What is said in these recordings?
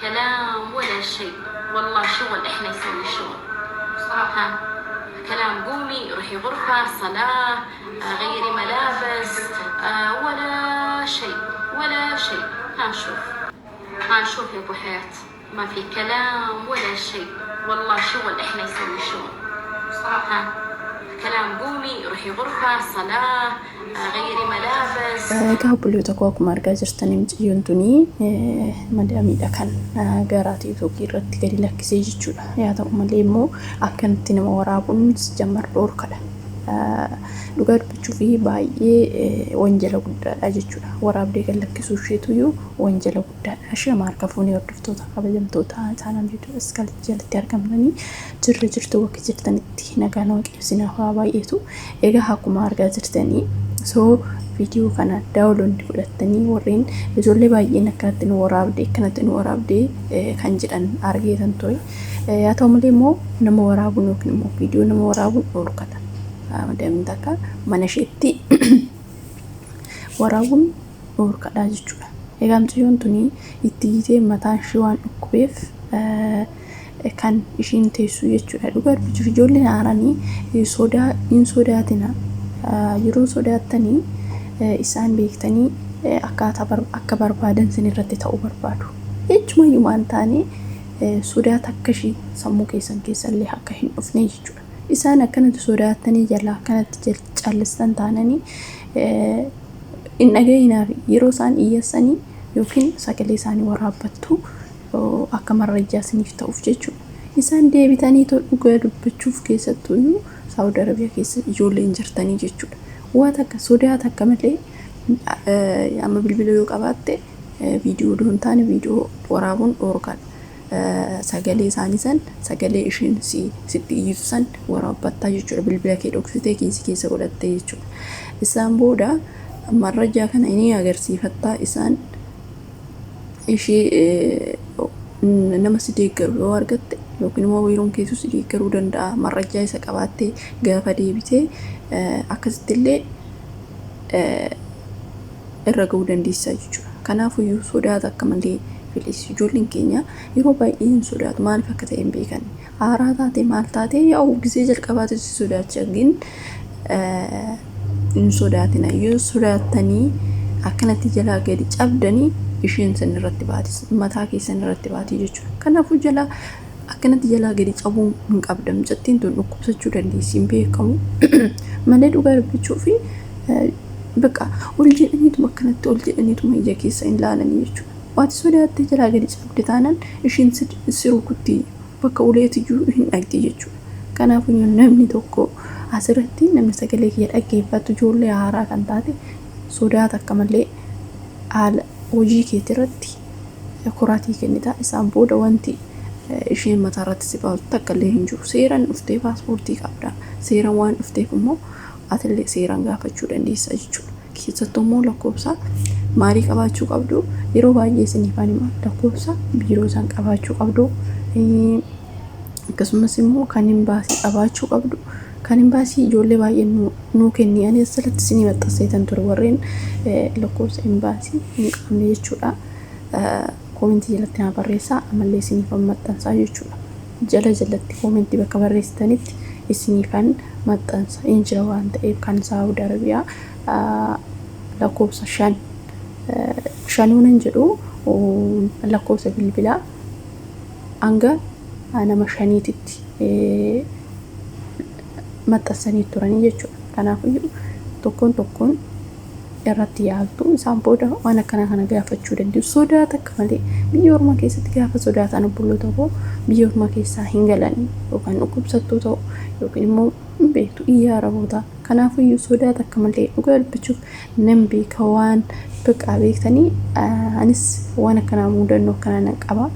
كلام ولا شيء، والله شغل، احنا نسوي شغل ها كلام، قومي روحي غرفة صلاة، غيري ملابس، ولا شيء ولا شيء. ها نشوف، ها نشوف يا ابو حياة، ما في كلام ولا شيء، والله شغل، احنا نسوي شغل ها كلام، قومي روحي غرفة صلاة، غيري ملابس. Egaa obboloota koo, akkuma argaa jirtan mucayyoon tuni madaamiidha kan gara TikTokii irratti gadi lakkisee jechuudha. Yaa ta'u malee immoo akkanatti nama waraabuun jammar dhoorkadha. Dhugaa dubbachuu fi baay'ee wanjala guddaadha jechuudha. Waraabdee gad lakkisuu isheetuyyuu wanjala guddaadha. Ishee harka fuunee hordoftoota kabajamtoota chaanal iskal jalatti argamtanii jirra jirtu, bakka jirtanitti nagaan waaqessinaa haa baay'eetu. Egaa akkuma argaa jirtanii, soo viidiyoo kana download godhattanii warreen ijoollee baay'een akkanatti nu waraabde, akkanatti nu waraabde kan jedhan argeetan ture. Haa ta'u malee immoo nama waraabuun yookiin immoo viidiyoo nama waraabuun dhorkata. Madaamiin takka mana isheetti waraabuun dhorkadha jechuudha. Egaa mucayyoon tuni itti hiitee mataan ishee waan dhukkubeef kan ishiin teessu jechuudha. Dhugaa dubbachuuf ijoolleen haaranii sodaa hin sodaatina. Yeroo sodaattanii isaan beektanii akkaataa akka barbaadan sin irratti ta'uu barbaadu. Jechumayyuu waan taane sodaa takka ishii sammuu keessan keessallee akka hin dhufne jechuudha. Isaan akkanatti sodaatanii jalaa akkanatti callistan taananii hin dhaga'inaaf. Yeroo isaan iyyassanii yookiin sagalee isaanii waraabbattu akka marrajjaa isiniif ta'uuf jechuudha. Isaan deebitanii dhugaa dubbachuuf keessattuyyuu Saawud Arabiyaa keessa ijoolleen jirtanii jechuudha. Waa takka sodaa takka malee amma bilbila yoo qabaatte viidiyoo odoo hin taane viidiyoo waraabuun dhoorkaadha. Sagalee isaanii san, sagalee isheen sitti iyyitu san waraabbattaa jechuudha. Bilbila kee dhoksitee kiisii keessa godhattee jechuudha. Isaan booda marrajaa kana ni agarsiifattaa. Isaan ishee nama si deeggaru yoo argatte yookiin immoo biiroon keessu si deeggaruu danda'a. Marrajaa isa qabaattee gaafa deebitee akkasitti illee irra gahuu dandeessaa jechuudha. Kanaafuyyuu sodaata akka malee filis. Ijoolleen keenya yeroo baay'ee hin sodaatu, maaliif akka ta'e hin beekan. Haaraa taate maal taate yaa'u gisee jalqabaatu si sodaacha, gin hin sodaatina. Yoo sodaattanii akkanatti jalaa gadi cabdanii isheen san irratti baati, mataa keessan irratti baati jechuudha. Kanaafuu jalaa akkanatti jalaa gadi cabuu hin qabdan. Mucattiin tun dhukkubsachuu dandeessi, hin beekamu malee. Dhugaa dubbachuu fi bakka ol jedhaniituma akkanatti ol jedhaniituma ija keessa hin laalanii jechuudha. Waati sodaattee jalaa gadi cabde taanaan isheen si rukutti, bakka uleetiyyuu hin dhaqxi jechuudha. Kanaafuu namni tokko asirratti namni sagalee kiyya dhaggeeffatu ijoollee haaraa kan taate sodaata akka malee haala hojii keetii irratti kuraatii kennita. Isaan booda wanti isheen mataa irratti si baastu takka illee hin jiru. Seeraan dhuftee paaspoortii qabda. Seeraan waan dhufteef immoo atillee seeraan gaafachuu dandeessa jechuudha. Keessattuu immoo lakkoofsa maalii qabaachuu qabdu? Yeroo baay'ee isiniif hima, lakkoofsa biiroo isaan qabaachuu qabdu. Akkasumas immoo kan imbaasii qabaachuu qabdu. Kan imbaasii ijoollee baay'een nuu kenni, ani asirratti isinii maxxanseetan ture, warreen lakkoofsa imbaasii hin qabne jechuudha. Koomentii jalatti naa barreessaa, ammallee isiniifan maxxansaa jechuudha. Jala jalatti koomentii bakka barreessitanitti isiniifan maxxansa hin jira waan ta'eef, kan Saawud Arabiyaa lakkoofsa shan shanuunan jedhu lakkoofsa bilbilaa hanga nama shaniititti maxxansanii turanii jechuudha. Kanaafiyyuu tokkoon tokkoon irratti yaaltu, isaan booda waan akkanaa kana gaafachuu dandeessu. Sodaata akka malee biyya ormaa keessatti gaafa sodaatan, obboloota koo, biyya ormaa keessaa hin galanii yookaan dhukkubsattuu ta'u yookiin immoo hin beektu iyya araboota. Kanaafiyyuu sodaata akka malee, dhugaa dubbachuuf nan beeka, waan biqaa beektanii anis waan akkanaa mudannoo akkanaa nan qaba.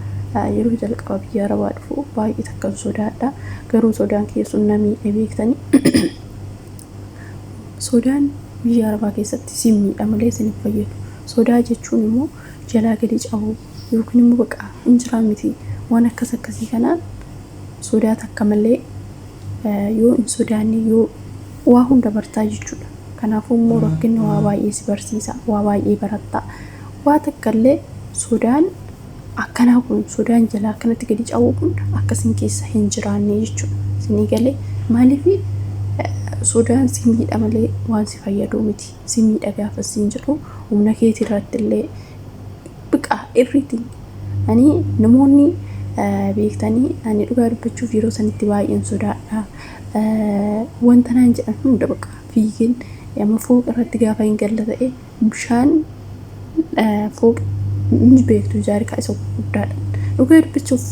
Yeroo jalqaba biyya arabaa dhufu baay'ee takkan sodaadha. Garuu sodaan kiyya sun na miidhe beektanii. Sodaan biyya arabaa keessatti si miidha malee isin hin fayyadu. Sodaa jechuun immoo jalaa gadi cabuu yookiin immoo baqa hin jiraa miti, waan akkas akkasii kanaan sodaa takka malee yoo hin sodaanne yoo waa hunda bartaa jechuudha. Kanaafuu immoo rakkinni waa baay'ee si barsiisa, waa baay'ee barattaa. Waa takka illee sodaan akkanaa kun, sodaan jalaa akkanatti gadi cabuu kun akkasin keessa hin jiraanne jechuudha. Isinii galee? Maaliif sodaan si miidha malee waan si fayyadu miti. Si miidha gaafa siin jedhu, humna keetii irratti illee, biqa everything. Ani namoonni beektanii, ani dhugaa dubbachuuf yeroo sanitti baay'een sodaadha. Wanta naan jedhan hunda baqa fiigeen amma fooq irratti gaafa hin galle ta'e, bishaan fooq ni beektu, jaarikaa isa guddaadha. Dhugaa dubbachuuf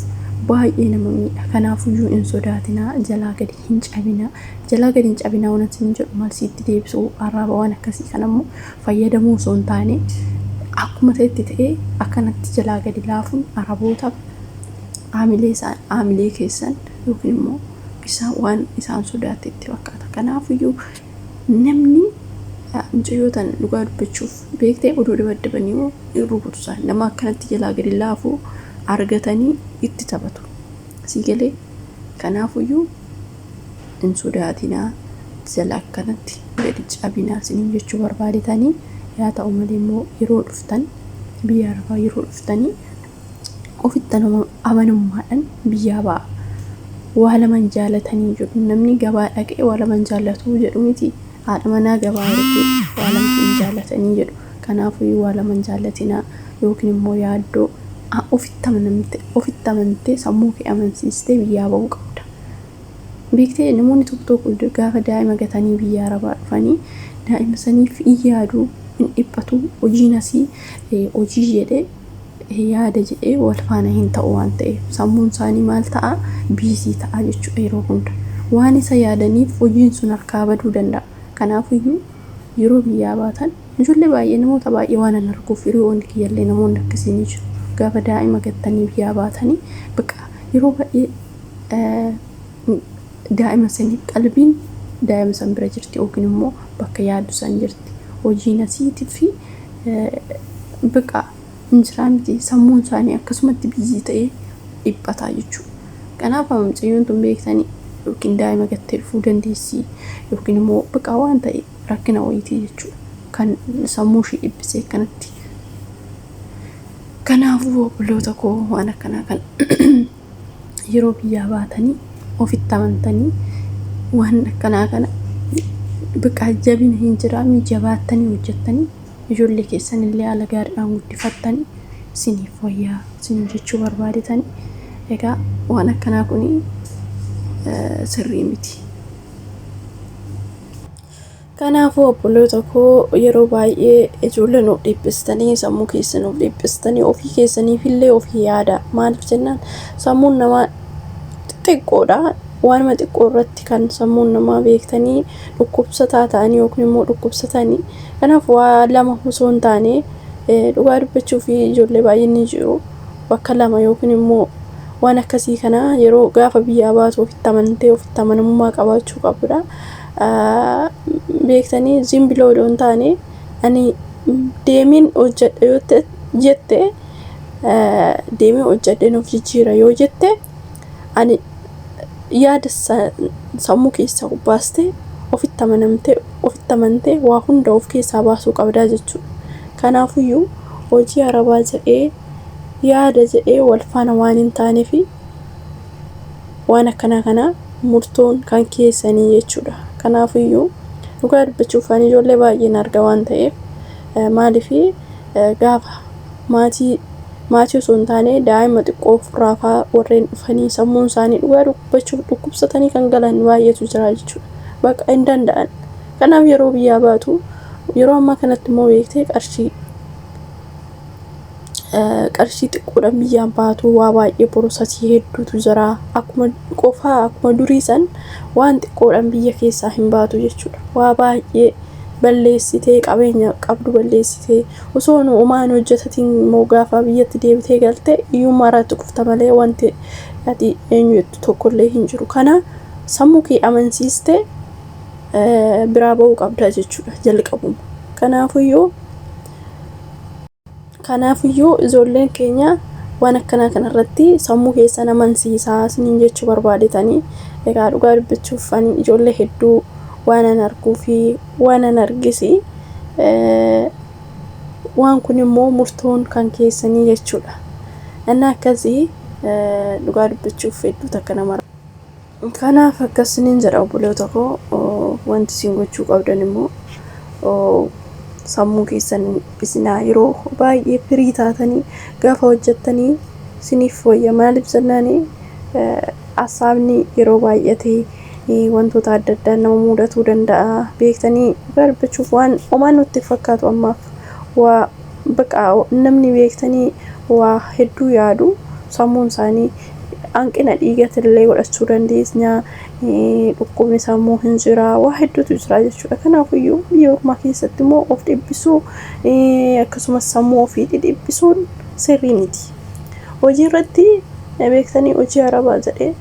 baay'ee nama miidha. Kanaafuyyuu hin sodaatinaa, jalaa gadi hin cabinaa. Jalaa gadi hin cabinaa waan isin jedhu, maal sitti deebisuu, arraba waan akkasii kanammoo fayyadamuu osoo hin taane, akkuma ta'etti ta'ee akkanatti jalaa gadi laafuun arabootaaf haamilee isaan, haamilee keessan yookiin immoo isaan waan isaan sodaate itti fakkaata. Kanaafuyyuu namni mucayyootan dhugaa dubbachuuf beektee oduu dabaddabanii hin rukutu. Isaan nama akkanatti jalaa gadi laafu argatanii itti taphatu. Sii galee? Kanaafuyyuu hin sodaatinaa, jala akkanatti gadi cabinaa isiniin jechuu barbaadetanii. Yaa ta'u malee immoo yeroo dhuftan, biyya arabaa yeroo dhuftanii, ofitti amanamummaadhaan biyyaa ba'a. Waa laman jaalatanii jedhu, namni gabaa dhaqee waa laman jaallatu jedhu miti. Haadha manaa gabaa ergee waa lama hin jaalatanii jedhu. Kanaafuu waa laman jaalatinaa, yookiin immoo yaaddoo ofitti amantee, sammuu kee amansiistee biyyaa ba'uu qabda. Beektee, namoonni tokko tokko gaafa daa'ima gatanii biyya arabaa dhufanii, daa'ima saniif hin yaadu, hin dhiphatu. Hojiin asii hojii jedhee, yaada jedhee wal faana hin ta'u waan ta'eef, sammuun isaanii maal ta'a? Busy ta'a jechuudha yeroo hunda. Waan isa yaadaniif hojiin sun harkaa baduu danda'a. Kanaafiyyuu yeroo biyyaa baatan, ijoollee baay'ee, namoota baay'ee waan an arguuf, hiriyoonni kiyyallee namoonni akkasii ni jiru. Gaafa daa'ima gattanii biyyaa baatanii, bakka yeroo baay'ee daa'ima saniif qalbiin daa'ima san bira jirti yookiin immoo bakka yaaddu san jirti. Hojiin asiitii fi bakka hin jiraa miti, sammuun isaanii akkasumatti busy ta'ee dhiphataa jechuudha. Kanaaf mucayyoon tun beektanii yookiin daa'ima gattee dhufuu dandeessi, yookiin immoo bakka waan ta'e rakkina wayiitii jechuudha. Kan sammuu ishee dhiphisee akkanatti. Kanaafuu obboloota koo, waan akkanaa kan yeroo biyyaa baatanii ofitti amantanii, waan akkanaa kana bakka jabina hin jiraamne jabaattanii hojjettanii, ijoollee keessan illee haala gaariidhaan guddifattanii isiniif wayyaa isin jechuu barbaadetanii. Egaa waan akkanaa kun sirrii miti. Kanaafuu obboloota koo, yeroo baay'ee ijoollee nuuf dhiphistanii, sammuu keessa nuuf dhiphistanii, ofii keessaniif illee ofii yaada. Maaliif jennaan, sammuun namaa xixiqqoodha. Waanuma xiqqoo irratti kan sammuun namaa beektanii dhukkubsataa ta'anii yookiin immoo dhukkubsatanii. Kanaaf waa lama osoo hin taane, dhugaa dubbachuu fi ijoollee baay'een ni jiru. Bakka lama yookiin immoo waan akkasii kana yeroo gaafa biyyaa baatu ofitti amantee, ofitti amanamummaa qabaachuu qabudha. Beektanii zimbiloo odoo hin taane, ani deemiin hojjedha yoo jette, deemee hojjedheen of jijjiira yoo jette, ani yaada sammuu keessaa baastee ofitti amanamtee, ofitti amantee waa hunda of keessaa baasuu qabdaa jechuudha. Kanaafuyyuu hojii arabaa jedhee, yaada jedhee wal faana waan hin taaneef, waan akkanaa kana murtoon kan keessanii jechuudha. Kanaafiyyuu dhugaa dubbachuuf ani ijoollee baay'een arga waan ta'eef, maaliif gaafa maatii osoo hin taane daa'ima xiqqoo ofirraa fa'aa warreen dhufanii, sammuun isaanii dhugaa dubbachuuf dhukkubsatanii kan galan baay'eetu jira jechuudha. Bakka hin danda'an. Kanaaf yeroo biyyaa baatu, yeroo ammaa kanatti immoo beektee qarshii xiqqoodhaan biyyaan baatu, waa baay'ee processii hedduutu jira. Akkuma qofaa akkuma durii san waan xiqqoodhaan biyya keessaa hin baatu jechuudha. Waa baay'ee balleessitee, qabeenya qabdu balleessitee, osoo nu homaan hojjetatiin immoo gaafa biyyatti deebitee galte hiyyummaa irratti kufta malee wanti ati eenyu jettu tokkollee hin jiru. Kana sammuu kee amansiistee biraa ba'uu qabda jechuudha jalqabuma. Kanaafiyyuu ijoolleen keenya waan akkanaa kanarratti sammuu keessan amansiisaa isiniin jechuu barbaadetanii. Egaa dhugaa dubbachuuf ani ijoollee hedduu waan an arguu fi waan an argisi, waan kun immoo murtoon kan keessanii jechuudha. Inni akkasii dhugaa dubbachuuf hedduu takka nama. Kanaaf akkasiniin jedha, obboleota koo, wanti isin gochuu qabdan immoo sammuu keessan dhiphisinaa. Yeroo baay'ee firii taatanii gaafa hojjettanii isiniif wayya. Maaliif jennaani, asaabni yeroo baay'ate wantoota adda addaa nama mudatuu danda'a. Beektanii, dhugaa dubbachuuf waan homaa nutti fakkaatu ammaaf waa baqa namni beektanii waa hedduu yaadu, sammuun isaanii hanqina dhiigatillee godhachuu dandeenya, dhukkubni sammuu hin jira, waa hedduutu jira jechuudha. Kanaafiyyuu biyya ormaa keessatti immoo of dhiphisuu, akkasumas sammuu ofii dhidhiphisuun sirrii miti. Hojii irratti beektanii hojii arabaa jedhee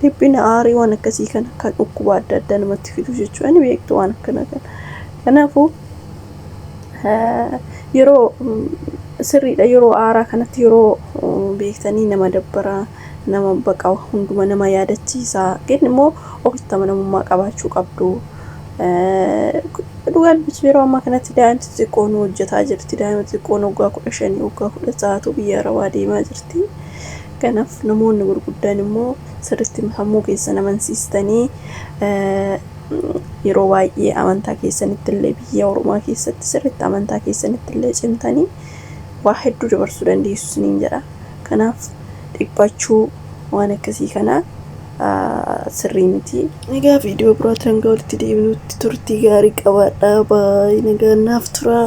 dhiphina, aarii, waan akkasii kana kan dhukkuba adda addaa namatti fidu jechuudha. Ni beektu waan akkana kana. Kanaafuu yeroo sirriidha, yeroo aaraa kanatti yeroo beektanii nama dabbaraa, nama baqa, hunduma nama yaadachiisa. Gin immoo ofitti amanamummaa qabaachuu qabdu. Dhugaa dubbachuu, yeroo ammaa kanatti daa'imti xixiqqoon hojjetaa jirti. Daa'ima xixiqqoon waggaa 15, waggaa 16tu biyya arabaa deemaa jirti. Kanaaf namoonni gurguddaan immoo sirriitti sammuu keessan amansiistanii, yeroo baay'ee amantaa keessanitti illee, biyya ormaa keessatti sirriitti amantaa keessanitti illee cimtanii waa hedduu dabarsuu dandeessu isiniin jedha. Kanaaf dhiphachuu waan akkasii kana sirrii miti. Egaa viidiyoo biraatiin hanga walitti deebinutti turtii gaarii qabaadhaa. Baay'ee nagaan naaf tura.